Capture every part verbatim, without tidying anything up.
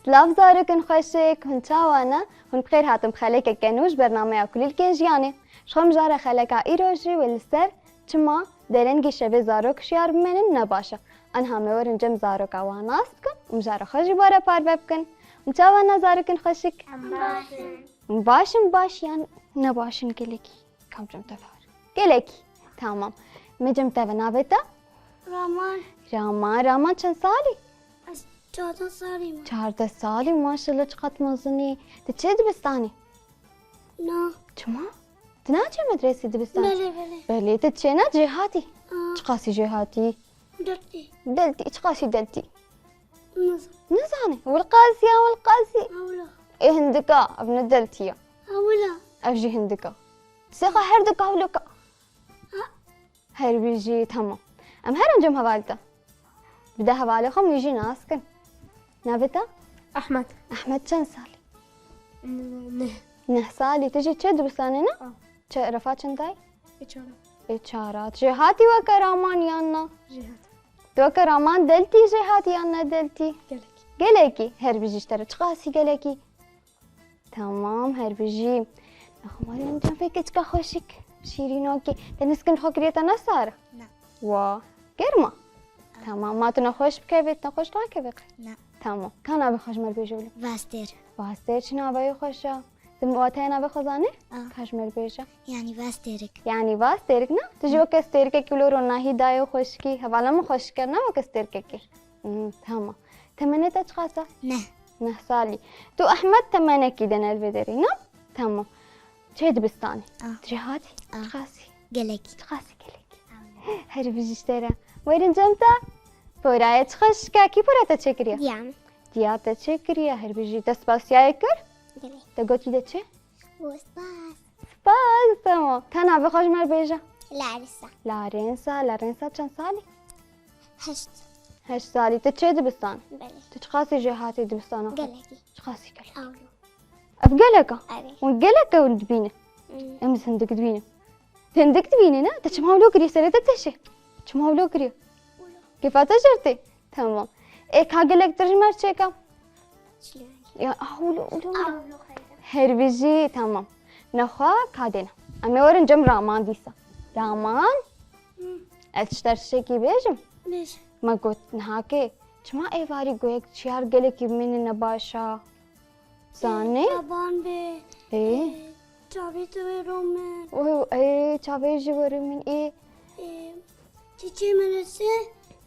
Silav zarokên xweşik, hûn çawa ne? Hûn bi xêr hatin bi xelekeke nû ji bernameya Kulîlkên Jiyanê. Ji xwe mijara xeleka îro jî wê li ser çima derengî şevê zarok şiyar bimênin ne baş e. Anha me werin cem zaroka wan nas bikin û mijara xwe jî were parve bikin. Hûn çawa ne zarokên xweşik? Em baş in. Baş in, baş yan ne baş in gelekî? Kam cem te ve? Gelekî. Tamam. Me cem te ve, navê te? Raman. Raman, Raman çend salî? Ez çardeh salî me. Çardeh salî, maşallah, çiqas mezin î. Tu çi dibistanî? Na. Çima? Tu naçî medresê dibistanê? Belê, belê. Belê, tu çêna cêhatî? Aa. Çiqasî cêhatî? Deltî. Deltî, çiqasî deltî? Nizan. Nizanî. Wilqasî ya, wilqasî. Ewla. Ê hindika, ev ne deltî ya. Ewla. Ev jî hindika. Sêxa her du kahloka. Ha. Her bijî, tamam. Em herin cem hevalê te. Bide hevalê xwe, em wî jî nas kin. Navê te? Ehmed. Ehmed çend salî? N-, neh. Neh salî. Tu jî çi dibistanê ne? A. Çi, refa çend ay? Ê çara. Ê çara. Tu jêhatî weke Raman yan na? Jêhat. Tu weke Raman deltî jêhatî yan ne deltî? Gelekî. Gelekî. Her bijî ji te re. Çiqasî gelekî? Tamam, her bijî. Nexwe Meryem can, vê keçika xweşik. Şîrînokê. Te niskin xwe kiriye te ne sar? Na. Wa. Germa? Tamam, ma tu nexweş bikevê, tu nexweş nakevê qe? Na. Tamam. Ka navê xwe ji me re bêje wilo? Vastêr. Vastêr çi navê xweş e? Tu wateya navê xwe zanî? A. Ka ji me re bêje. Yanî vastêrik. Yanî vastêrik ne? Tu jî weke stêrikekî wilo ronahî dayê û xweşikî. Hevala min xweşik e ne weke stêrikekî. Hmm, tamam. Temenê te çiqas e? Neh. Neh salî. Tu Ehmed temenekî de ne li vê derê ne? Tamam. Çê dibistanê. A. Cêhatî? A. Çiqasî? Gelekî. Çiqasî gelekî? Her bijî ji te re. Werin cem te. Poraya çi xweşik e. Kî pora te çêkiriye? Diya min. Diya te çêkiriye. Her bijî te spasiyayê kir? Gelek. Te gotî de çi? Bo spas. Spas, tamam. Ka navê xwe ji me re bêje. Larisa. Larensa, Larensa çend salî? Heşt. Heşt salî. Tu çê dibistan? Belê. Tu çiqasî jêhatî dibistana xwe? Gelekî. Çiqasî gelek? Ewlo. Ev gelek e? Erê. Hûn gelek e hûn dibînin? Hmm. Em ji hindik dibînin. Tu hindik dibînî ne? Te çima wilo kiriye? Serê te teşe. Çima wilo kiriye? Wilo. Kêfa te jêr tê? Tamam. Ê ka gelek tu ji me re çêke? Çilek. Ya, ah, wilo, wilo, wilo. Ewlo xeyr e. Her bijî, tamam. Nexwe ka dêne. Em ê werin cem Raman dîsa. Raman? Hmm. Ez ji te re tiştekî bêjim? Bêje. Me got niha ke çima êvarî goyek şiyar gelekî bimêne ne baş e? Zanî? Taban bê. Ê? Ê, çavê te wê ro min. Û, ê, çavê jî were min, ê. Ê, çiçê min ese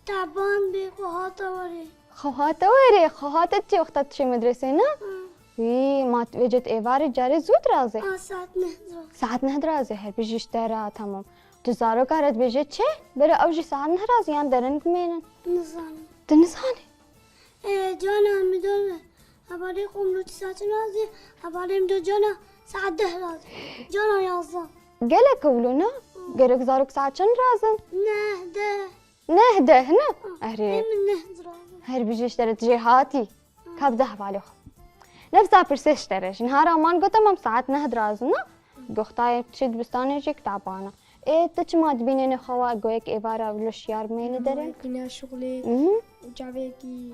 taban bê xwe hate were. Xwe hate were, xwe hate çi wexta tu çê medresê ne? Hı. Wî, ma vêce tu êvarê carê zû dirazê? A, saet neh dirazê. Saet neh dirazê, her bijî ji te re, tamam. Tu zaroka re dibêje çi? Bere ew jî saet neh razî yan dereng bimênin? Nizanim. Tu nizanî? Ee, cana min do hevalê xwe min do saet neh razî, hevalê min do cana saet deh razî. Cana yazdeh. Gelek ewlo ne? Gerek zarok saet çend razin? Neh, deh. Neh, deh ne? Erê. Ê min neh razin. Her bijî ji te re tu jêhatî. Ka bide hevalê xwe. Nefsa pirsê ji te re jî. Niha Raman got, em saet neh dirazin ne? Goxtayê çi dibistanê jî kitaba ne. Ê, tu çima dibînî nexwe goyek êvara wilo şiyar bimêne derê? Wekî ne şixulê Mhm. û çavekî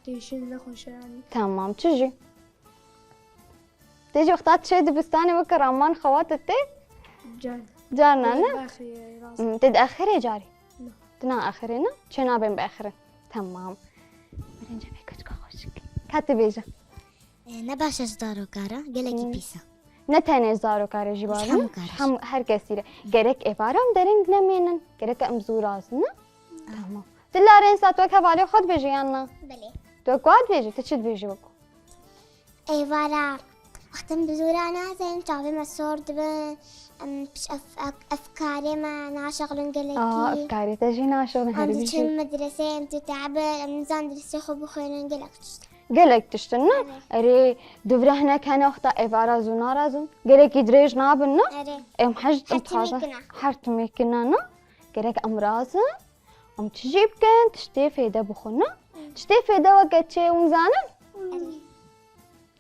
têşin nexweş e yanî. Tamam, çi jî? Tê jî wexta tu çê dibistanê weke Raman xewa te tê? Car. Carna ne? Baxê rast. Hmm, tê diaxirê carî? Na. Tu naaxirî ne? Çê nabên biaxirin. Tamam. Mirin cemê keçika xweşik. Ka tu bêje. E, ne baş e ji zaroka re, gelekî Hmm. pîs e. Ne tenê zaroka re jî Ji baş e. Hemûka re. Hem, her kesî re. Gerek êvara em dereng nemênin. Gerek em zû razin ne? Tamam. Tu Larensa tu wek hevalê xwe dibêjî yan na? Belê. Tu wek wa dibêjî? Tu çi dibêjî wek? Êvara, wextin bi zûra nazin, çavê me sor dibin, em piş ev, ev, ev karê me naşexlin gelekî. Aa, ev karê te jî naşexlin, Em herî diçin jî. Medresê, em tu te'bin, em nizan dersê xwe bixwînin gelek tişt. Gelek tiştin ne? Evet. Erê, dûvre hinek hene wexta êvara zû narazin. Gelekî dirêj nabin ne? Erê. Em hej Her timê kine. Her timê kine ne? Gerek em razin. Em çi jî bikin, tiştê fêde bixwin, ne? Tiştê fêde weke çi hûn zanin? Erê.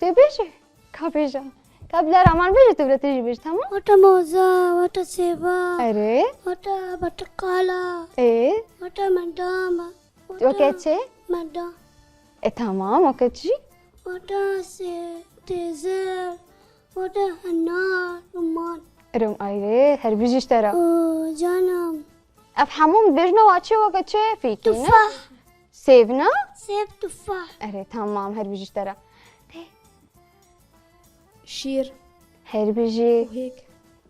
Tê bêje, ka bêje. Ka bila Raman bêje, tu bile tê jî bêje, tamam? Wata moza, wata sêva. Erê. Wata bertiqala. Ê. Wata mendama. Wata Weke çi? Menda. E, tamam, weke çi? Wate sê, têzer, wate henar, ruman. Rim ayrê, her bijî ji te re. Û canam. Ev hemû dibêjin wa çi weke çi fîkî ne? Tufah. Sêv ne? Sêv tufah. Erê, tamam, her bijî ji te re. Tê. Şîr. Her bijî. Û hêk.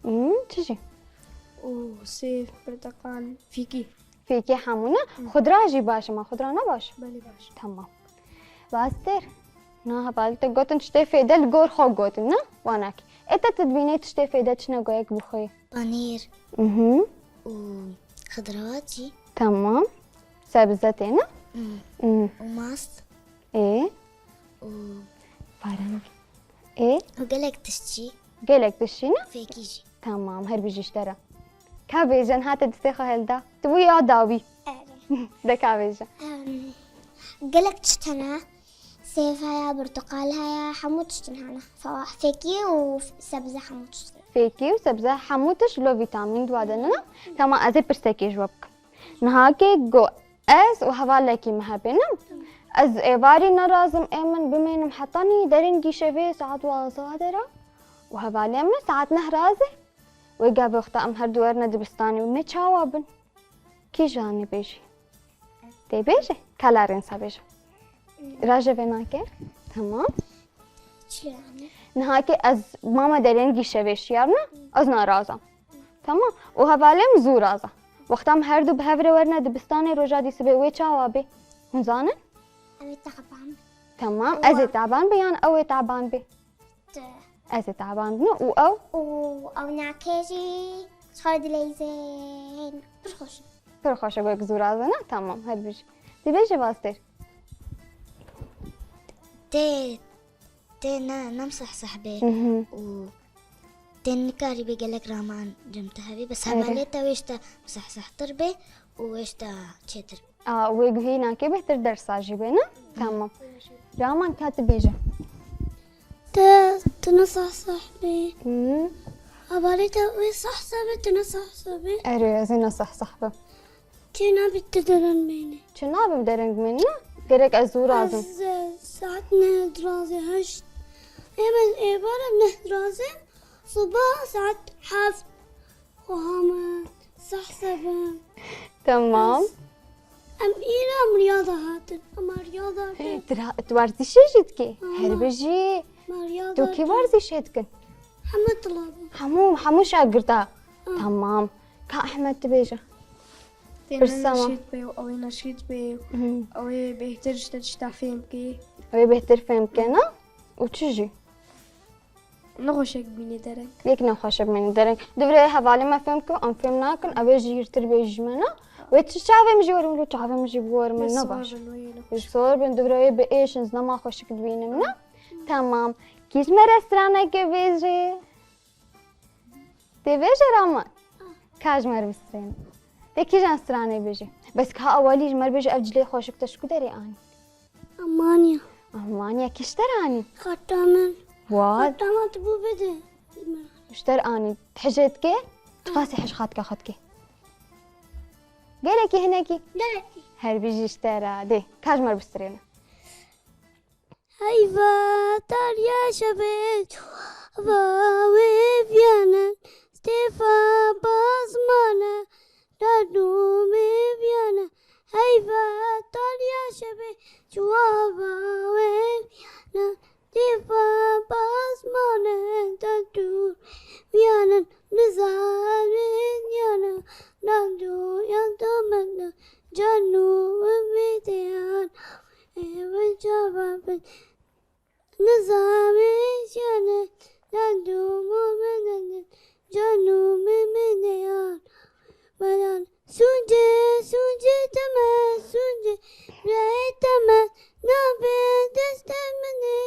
Hmm, çi jî? Û sêv, porteqal, fîkî. Fêkê hemû ne? Xudra jî baş e, ma xudra ne baş? Belê baş. Tamam. Bastir. Na hevalî te gotin tiştê fêde li gor xwe gotin ne? Wanak. Ê te tu dibînê tiştê fêde çi ne goyek bixwî? Panîr. Mhm. Û xidrawat jî. Tamam. Sebze tê ne? Mhm. Û mast. Ê. Û. Faran. Ê. Û gelek tişt jî. Gelek tişt jî ne? Fêkî jî. Tamam, her bijî ji te re. Ka bêjin, hate distê xwe hilda. Tu bûyî ya dawî. Erê. De ka bêjin. Em, gelek tişt hene. Sêv heye, birtuqal heye, hemû tiştin hene. Fa-, fêkî û sebze hemû tiştin. Fêkî û sebze hemû tişt lo vîtamîn di wa de ne? Tamam, ez ê pirsekê ji we bikim. Nihakê go ez û hevalekî me hebê ne? Ez êvarî nerazim ê min bimênim hetanî derên gîşevê saet duwazdeh dera û hevalê min saet neh razê. Wê gavê wexta em her du werine dibistanê û ne çawa bin. Kîjan ê bêjî? Tê bêjê? Kala rênsa bêje. Raje vê nake. Tamam. Çi yani? Nihakê ez mama derên gîşevê şiyar ne? Ez narazam. Tamam. Û hevalê min zû raza. Wexta em her du bi hev re werine dibistanê roja dî sibê wê çawa bê? Hûn zanin? Ew ê teban. Tamam. Ez ê teban bê yan ew ê teban bê? Tu. Ez ê teban bim û ew? Û ew nake jî ji xwe dileyzên. Pir xweş e. Pir xweş e, wek zû razin e. Tamam, her bijî. Dibêje Bastêr. Tê Tê ne, ne misehseh bê û tê nikarî bê gelek raman cem te hevî, bes hevalê te wê ji te misehsehtir bê û wê ji te çêtir bê. A, wê guhî nakê bêhtir dersa jî bê, ne? Tamam. Raman ka tu bêje. Te, tu ne sehseh bê. Hmm. Hevalê te wê sehseh bê, tu ne sehseh bê. Erê, ez ê ne sehseh bim. Çi nabî tu dereng bimînî? Çi nabî bi dereng bimînî ne? Gerek ez zû razim. Ez e, saet neh dirazê heşt. Ê min êvar e neh dirazê. Siba saet heft. Xweha me sehseh bim. Tamam. Em îra em riyada hatin. Em riyada hatin. Tu ra- tu werzîşê jî dikî? Aha. Her bijî. Me riyada Tu kî hatin. werzîşê dikin? Hemû tila bû. Hemû, hemû şagirta. Tamam. Ka Ehmed tu bêje. Tê Pirsa ne ma. neşît bê û ew ê neşît bê. Hı. Ew ê bêhtir ji te tişta fêm bikê. Ew ê bêhtir fêm bike ne? Û çi jî? Nexweşek bînê dereng. Yek nexweşe bimîne dereng. Divre hevalê me fêm bike, em fêm nakin, ew ê jî hîrtir bê ji me ne? Wê tu çavê min jî werin, wê çavê min jî biwerin, min ne baş. Wê sor bin, wê sor bin, divre wê bi êşin, ez nema xweşik dibînim ne? Tamam. Kî ji me re straneke bêjê? Tê bêje Raman? Ka ji me re bistrêne. Tê kîjan stranê bêjê? Bes ka ewalî ji me re bêje ev cilê xweşik te ji ku derê anî? Almanya. Almanya kî ji te re anî? Xata min. Wat. Xata min tu bû bide. Ji te re anî. Hije dike? Çiqasî hij xatka xwe dike? Gelekî hinekî? Gelekî. Her bijî ji te re. Dê, ka ji me re bistrêne. Heyva tariya şevê çava wê viyanin, Stêfa bazmane derdû mê viyanin. Heyva tariya şevê çava wê viyanin, Stêfa bazmane derdû viyanin. Nizanî yana derdû ya domene canû wê deyan. Ewe cevabin nizamê jiyane, derdû mûminin canû mê mê deyan. Meyan sûcê, sûcê teme, sûcê rê teme, nabê destê min ê,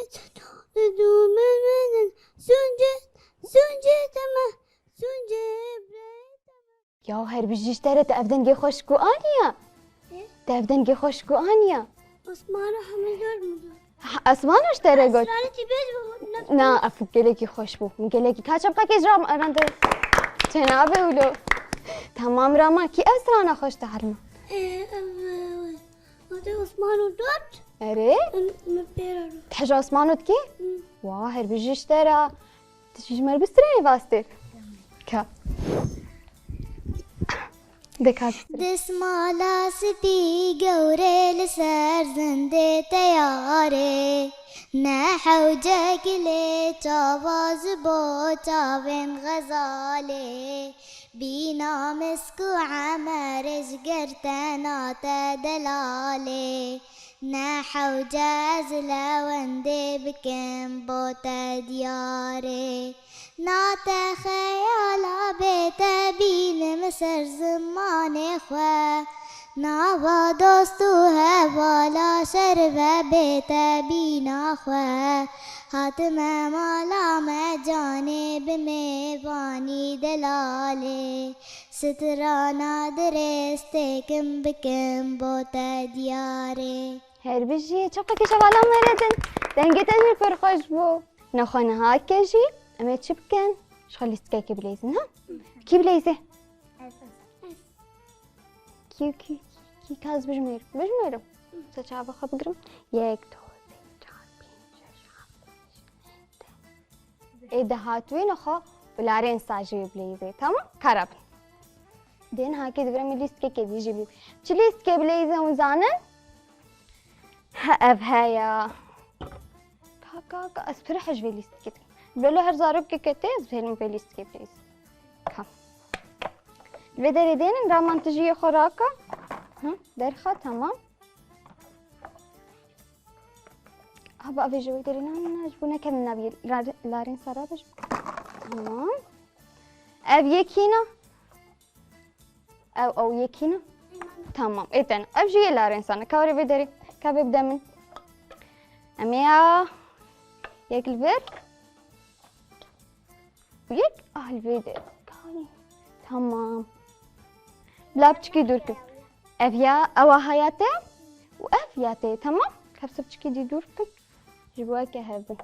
derdû mûminin sûcê, sûcê teme, sûcê rê teme. Ya her bijî ji te re, te ev dengê xweşik û aniya? Te ev dengê xweşik û aniya? Osman û Hemîd got min. Osman û ji te re got? Esrarê tî bêj bû. Na, ev gelekî xweş bû. Min gelekî ka çapqekê ji ram rande. Çênabe wilo. Tamam Rama, kî ev strana xweş te herma? Ê, ev, e, Hadi Osman û dört. Erê? Min pê re. Ti hej asmano dikî? Wa, her bijî ji te re. Tu jî ji me re bi stranê vastê. Ka. De ka. Dismala spî gewrê li ser zindê teyarê. Ne hewce gilê çava ji bo çavên xezalê. Bîna misk û emerê ji ger te nate delalê. Ne hewce ez lewendê bikim bo te diyarê. Na te xeyala bê te bînim ser zimanê xwe. Nava dost û hevala şerve bê te bîna xwe. Hatime mala me canê bi mêvanî delalê. Strana dirêz têkim bikim bo te diyarê. Her bijî, çaqa kêşevala me re din. Dengê te jî pir xweş bû. Nexwe niha ke jî, em ê çi bikin? Ji xwe lîstikekê bileyzin, ha? Kî bileyzê? Kî, kî, kî, kî, ka ez bijmêrim? Bijmêrim. Te çava xwe bigirim. Yek, du, sê, çar, pênc, şeş, heft, heşt, neh, deh. Ê de hatûyê nexwe bi larên sa jî bileyzê. Tamam? Kara bin. Dê niha kê divirem lîstikekê dî jî bî. Çi lîstikê bileyzê hûn zanin? He, ev heye. Ka, ka, ka, ez pir hej vê lîstikê dikim. Belo her zarokeke tê, ez hêlim vê lîstikê bileyzim. Ka. Vê derê dênin, raman tu jî yê xwe raka. Hı, derxa, tamam. Haba, avê ji wê derê, na, na, na, ji bo nekevin navê lar-, larên sara be ji. Tamam. Ev yekîna. Ew, ew yekîna. Tamam, ê tena. Ev jî yê larên sane. Ka were vê derê. Ka vê bide min. Em ê ya. Yek li vir. Yek, ah, li vê de. Kanî. Tamam. Bila piçikî dûr kin. Ev ya, ew a haya te û ev ya te. Tamam. Hepsi piçikî dî dûr kin. Ji bo ke hev bin.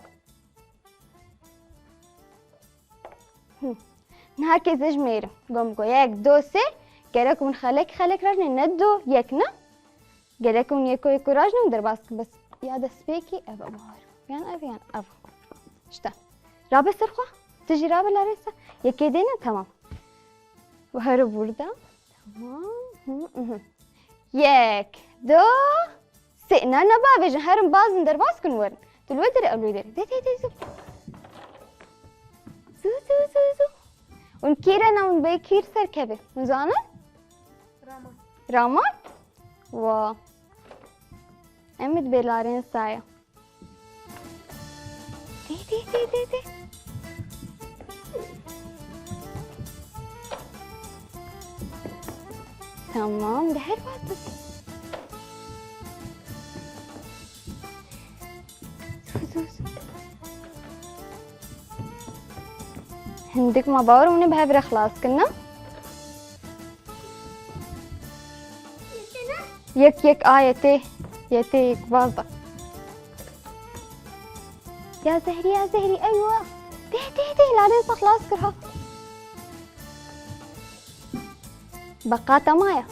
Hı. Niha kê ez ê jimêrim. Gom go. Yek, do, sê. Gerek hûn xelek xelek rajne, ne do, yek ne. Gerek hûn yeko yeko rajne û derbas kin. Bes ya destpêkî ev, ev war. Yan ev, yan ev. İşte. Rabe ser xwe. Tu jî rabe larê ser. Yekê dêne, tamam. Were burada. Tamam. Hı, hı. Yek, du, sê. Na, na, bavêjin, herin bazin derbas kin werin. Tu li wê derê, ew li wê derê. De, de, de, zû. Zû, zû, zû, zû. Hûn kîr e, na hûn bê kîr ser kevê. Hûn zanin? Raman. Raman? Wa. Em ê dibê larên saya. Tê, tê, tê, tê, tê. Tamam, de her bas. Zû, zû, zû. Hindik ma bawer hûn ê bi hev re xilas kin, ne? Yek yek a yetê, yetê yek baz da. Ya Zehrî, ya Zehrî, eywa. Tê, tê, tê, larên sa xilas kir ha. Beqata maya.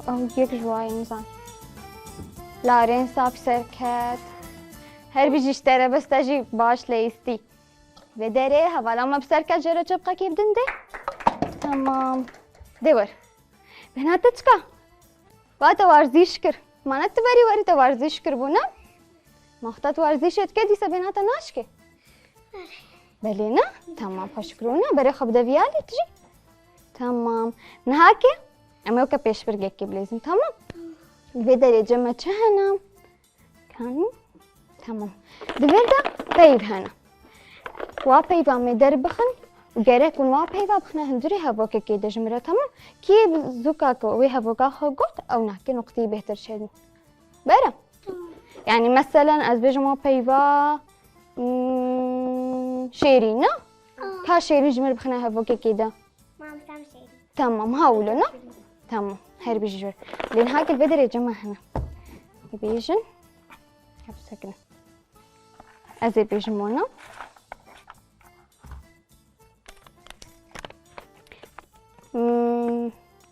Ew yek ji wayên zan. Larên sa bi ser ket. Her bijî ji te re, bes te jî baş leyîstî. Vê derê hevala me bi ser ket, jê re çepqekê bidin dê. Tamam. Dê wer. Bêhna te çika? Va te warzîş kir. Mana tu berî werî te warzîş kir bû, ne? Ma xwe te tu warzîşê dike, dîsa bêhna te naşke? Belê ne? Tamam, xweşik rûne. Berê xwe bide vî alî tu jî. Tamam. Niha ke em ê weke pêşbirgekê bileyzin, tamam? Vê derê cem me çi hene? Kanî? Tamam. Di vir de peyv hene. Wa peyva me derbixin û gerek hûn wa peyva bixine hundirê hevokekê de ji min re, tamam? Kî zûka ku wê hevoka xwe got, ew nake nuqteyê bêhtir çêdin. Bere? Tamam. Yani meselen ez bêjim wa peyva, hmm, şêrîn e. Aa. Ka şêrîn ji min re bixine hevokekê de. Tamam, ha wilo ne? Tamam, her bijî jor. Lê niha gel vê derê cema hene. Bêjin. Hep sekine. Ez ê bêjim wana. Hmm,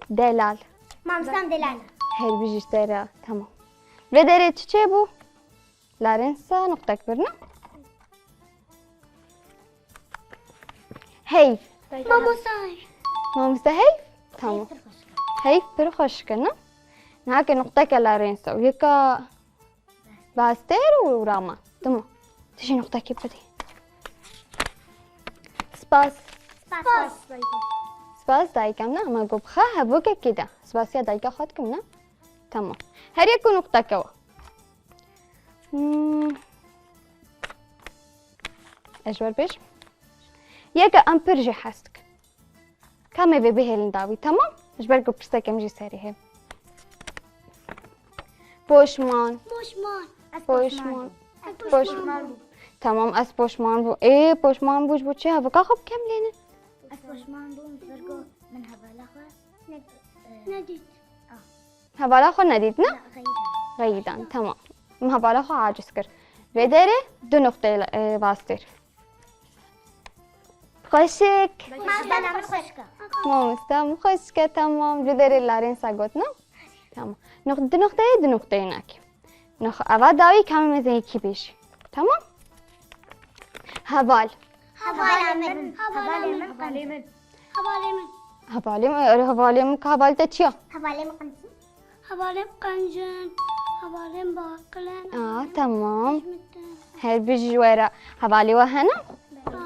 delal. Mamstan delal. Her bijî te re, tamam. Vê derê çi çêbû? Larênsa nuqtek bir, ne? Heyv. Mamosta. Mamosta heyv? Tamam. Heyv pir xweşik e, ne? Niha ke nuqteke Larênsa û yeka Bastêr û Rama. Tamam. Tu jî nuqtekî bidî. Spas. Spas. Spas dayika min, ama got bixe hevokekê de. Spasiya dayika xwe dikim, ne? Tamam. Her yek û nuqteke we. Hmm. Ez ji we bêjim. Yeke em pir jê hez dikin. Ka me vê bihêlin dawî, tamam? Ji ber ku pirseke min jî serê heye. Poşman. Poşman. Ez Poşman. poşman bûm. Ez Poş- poşman bûm. Tamam, ez poşman bûm. Ê, poşman bû ji bo çi? Hevika xwe bikemlênin. Ez poşman bûm, ji ber ku min hevala xwe nedît. Nedît. Hevala xwe nedît, ne? Na, xeyîdan. Xeyîdan, tamam. Min hevala xwe aciz kir. Vê derê du nuqteyê, e, Bastêr. Xweşik. Mamosta min xweşik e. Mamosta min xweşik e, tamam. Vê derê Larênsa got, ne? Tamam. Nuq-, du nuqteyê, du nuqteyê nake. Nuq-, eva dawî kamê mezin yekî bêjî. Tamam? Heval. Hevala min. Hevala min. Hevalê min. Hevalê min. Hevalê min. Erê, hevalê min, ka hevalê te çi ya? Hevalê min qenc in. Hevalê min qenc in. Hevalê min baqil in. Aa, tamam. Hişmet in. Her bijî ji we re. Hevalê we hene? Aa.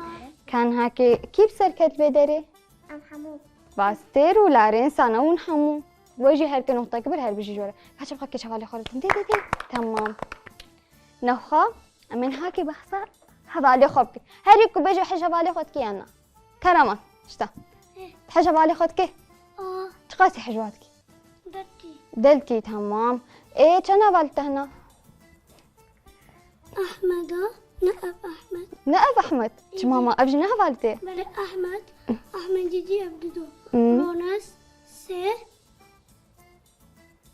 Ka niha kê kî bi ser ket vê derê? Em hemû. Bastêr û Larênsa ne hûn hemû. We jî her ke nuqtek bir, her bijî ji we re. Ka çi bixe kê hevalê xwe re. Dê, dê, dê. Tamam. Niha em ê niha kê behsa hevalê xwe bikin. Her yek ku bêje hej hevalê xwe dikî yan na. Karaman, işte. Eh. Hej hevalê xwe dikî? Aa. Çiqasî hej wa dikî? Delkî. Delkî, tamam. Ê, çend heval te hene? Ahmeda, ne ev Ahmed. Ne ev Ahmed? Çi mama, ev jî ne heval te? Belê Ahmed, Ahmed dîdî ev dido. Hmm. Rones, sê.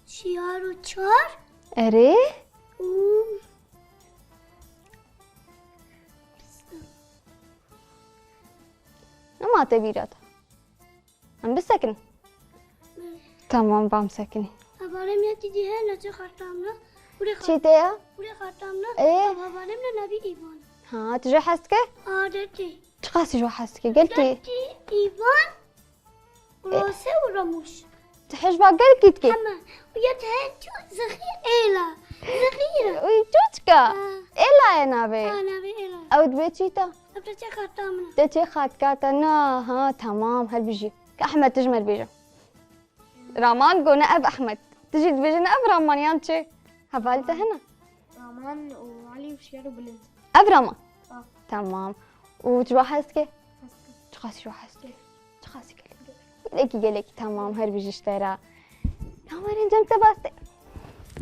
Çiyar û çar. Erê? Û nema te bîra te. Em bisekin. Tamam, bam sekinî. Hevalê min yekî dî heye, neçe xertamna. Çi te ya? Kurê xertamna. Ê? Hevalê min navî Îvan. Ha, tu ji hez dike? Adetî. Çiqasî ji hez dike? Gelkî. Gelkî Îvan. Rose û Ramuş. Tu hej va gelkî dikî? Hema. Û ya te heye tu zexîr êla. Zexîr e. Uy, çûçka. Ha. Êla ye navê. Ha, navê êla. Ew dibe çî te? Ev te çê xatka min e. Te çê xatka te na. Ha, tamam, her bijî. Ka Ehmed tu ji me re bêje. Raman go ne ev Ehmed. Tu jî dibêje ne ev Raman yan çi? Hevalê te hene? Raman û Elî û Şiyar û Bilind. Ev Raman? Ha. Tamam. Û tu ji wa hez dike? Hez dikim. Çiqasî ji wa hez dike? Çiqasî gelek. Gelekî, gelekî, tamam, her bijî ji te re. Kamerên cem te baste.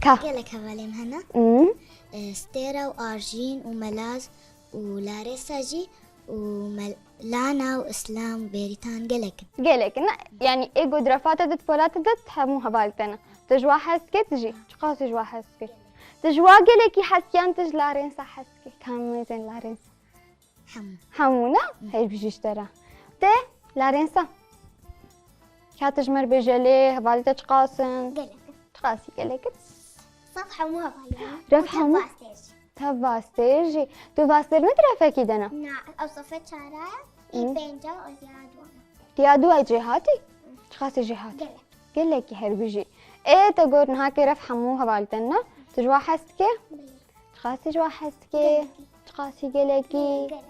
Ka. Gelek hevalên hene. Hmm. E, Stêra û Arjîn û Melaz û Larêsa jî û Mel-, Lana û Îslam û Bêrîtan gelek in. Gelek in. Yanî ê go di refa te de, di pola te de hemû heval te ne. Tu ji wa hez dike tu jî? Çiqasî ji wa hez dike? Tu ji wa gelekî hez dike yan tu ji Larênsa hez dike? Kamê mezin Larênsa? Hemû. Hemû ne? Hı. Her bijî ji te re. Te Larênsa. Ka tu ji me re bêje lê, hevalê te çiqas in? Gelek in. Çiqasî gelek in? Saf hemû hevalê min. Rev hemû? Û tev Bastêr jî. Tev Bastêr jî. Tu Bastêr ne di refekî de ne? Na, ew safê çara ye, ê Hı. pênca û ya duwan. Ya duwa jê hatî? Çiqasî jê hatî? Gelek. Gelekî her bijî. Ê, te got niha kê rev hemû hevalê te ne? Tu ji wa hez dike? Belê. Çiqasî ji wa hez dike? Gelekî. Çiqasî gelekî? Gelekî.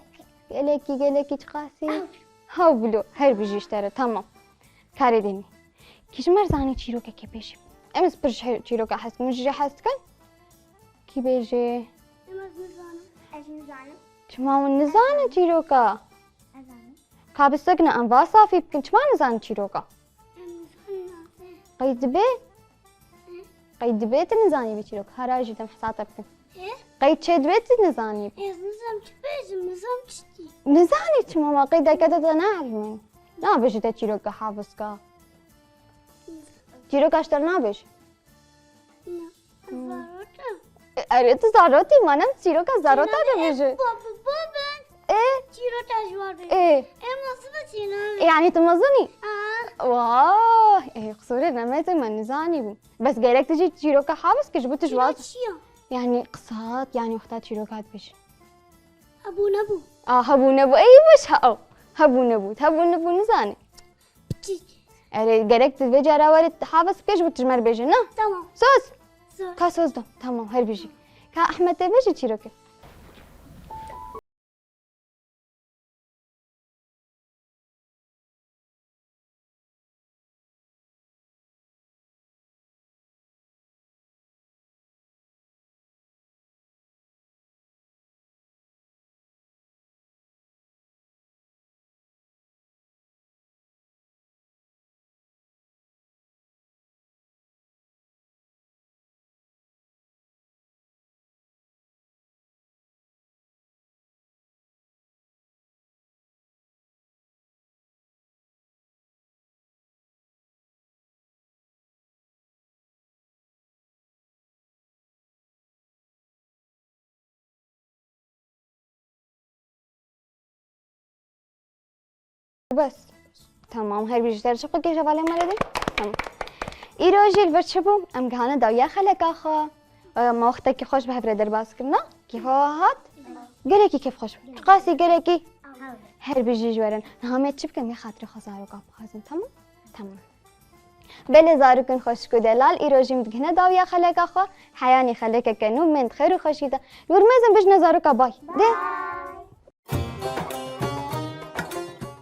Gelekî, gelekî çiqasî? Ew. Hew bilo, her bijî ji te re, tamam. Karê dînî. Kî ji me re zanî çîrokekê bêjî? Em ez pir ji he-, çîroka hez dikim, min jî jê hez dikin. Kî bêjê? Em ez nizanim. Ez nizanim. Çima hûn nizanin çîroka? Ez zanim. Ka bisekine em va safî bikin, çima nizanin çîroka? Em nizanin nasê. Qey dibe? Hı? Qey dibe tu nizanî vî çîrok? Hera jî dem hesate bikin. Hı? Qey çê dibe tu nizanî? Ez nizam çi bêjim, nizam çi dî? Nizanî çima ma qey deke te te neelmin. Nabêjî te çîroka hafizka. Çîroka ji te nabêjî? Na. Hmm. Zarot e. E, erê tu zarotî, ma ne çîroka zarota dibêje. E, bab, bab e. E? Çîroka ji war bê. E. E, mezin e çîna. E, yanî tu mezin î? Aa. Wah! Ê, qisûrê nemêtin, me nizanî bû. Bes gerek tu jî çîroka hafis kir, ji bo tu ji Çîrok waz çi ya? Yani qisat, yani wexta çîroka dibêjin. Hebû nebû. A, hebû nebû. Ey, baş ha, ew. Hebû nebû. Hebû nebû nizanî. Çi? Erê, gerek tu vê cara were hafis bike ji bo tu ji me re bêjin, ne? Tamam. Söz. Söz. Ka söz da. Tamam, her bijî. Ka Ahmet, te bêjî çîrokê. Bes. Tamam, her bijî, ser çi xwe kêş hevalên me re dê? Tamam. Îro jî li vir çi bû? Em gihane dawiya xeleka xwe. E, me wextekî xweş bi hev re derbas kir, na? Kêfa we hat? Gelekî kêfxweş bû. Qasî gelekî. Her bijî ji we re. Niha me çi bikin? Me xatirê xwe zaroka bixwazin, tamam? Tamam. Belê zarokên xweşik û delal, îro jî em digihine dawiya xeleka xwe. Heyanî xelekeke nû, mend xêr û xweşî de. Li wir mezin bijne zaroka bay. Dê.